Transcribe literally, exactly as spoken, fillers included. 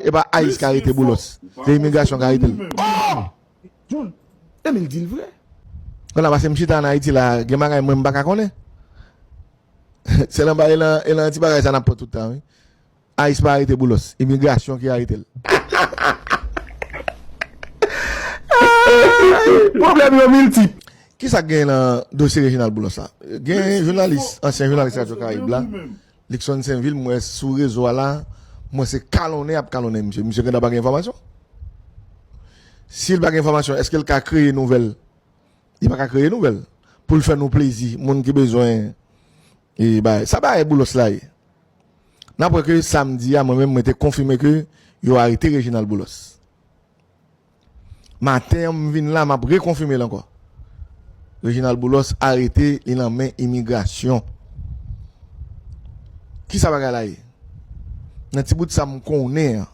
E pa ICE ka arete Boulos. Se imigrasyon ka arete l. John, e men l di l vre. Konn a pase m chita an Ayiti la, gen bagay mwen m pa ka konnen. Se lan ba e lan, e lan ti bagay sa n ap pran tout tan, wi. ICE pa arete Boulos. Imigrasyon ki arete l. Pwoblèm yo miltip. Kisa k gen nan dosye Reginald Boulos la? Gen jounalis, ansyen jounalis Radyo Karayib la, Luckson Sainvil, mwen sou rezo a la, mwen se kalonnen ap kalonnen misye. Misye gentan pa gen enfòmasyon. Si l pa gen enfòmasyon, èske l ka kreye nouvèl? Li pa ka kreye nouvèl. Pou l fè nou plezi, moun ki bezwen e bay. Sa bagay Boulos la ye. N ap wè ke samdi a, mwen menm, mwen te konfime ke yo arete Reginald Boulos. Maten an, m vin la, m ap rekonfime l ankò. Reginald Boulos arete, li nan men imigrasyon. Kisa bagay la ye? Nan ti bout sa m konnen an,